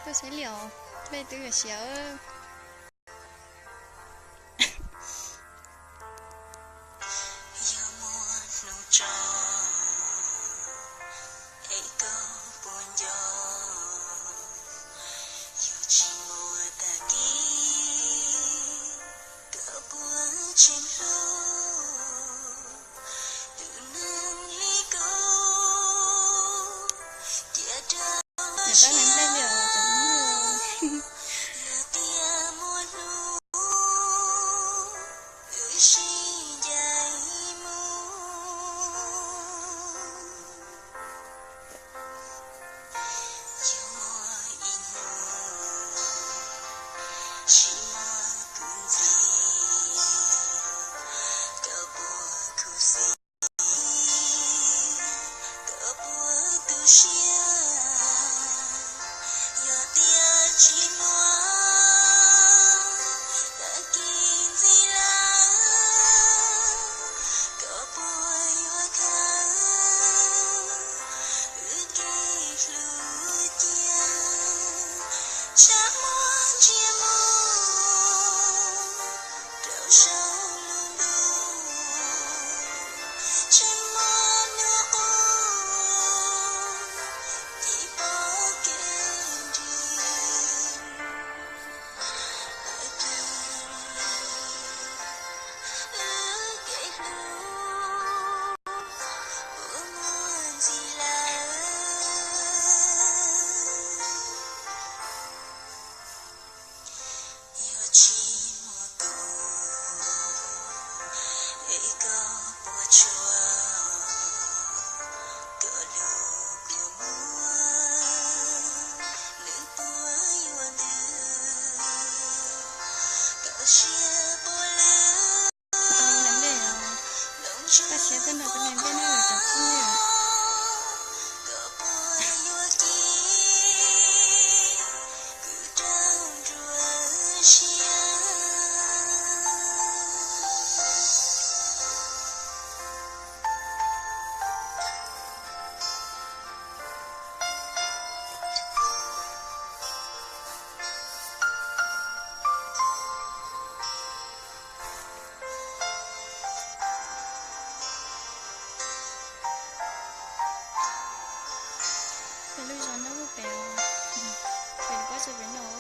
Saib li os, dej twb yuav siav. Yog muaj hnub tso es koj puas nco, yog tsis muaj tag kis koj puas tseem hlub tus neeg li kuv. Cia rau yog tias muaj hnub wb sib ncaim mus, yog muaj ib hnub sib muag kuv ntxiv, koj puas khuv xim, koj puas tu siab, yog tias tsis muaj tag kis ntxiv lawm, koj puas yuav khawb wb kev hlub cia, tshab muag ntsia mus rau saum lub ntuj, tseem muaj hnub qub ces pom kev nrig. Tag kis wb kev hlub puas muaj ntxiv lawm. Yog tsis muaj kuv es koj puas tshua, koj lub kua muag nws puas yuav ntws, koj siab puas lwj. Koj siab tej no koj ntej na cov phooj ywg. Peb lub zos nyob lub pem, pem lub pob tsuas pem no.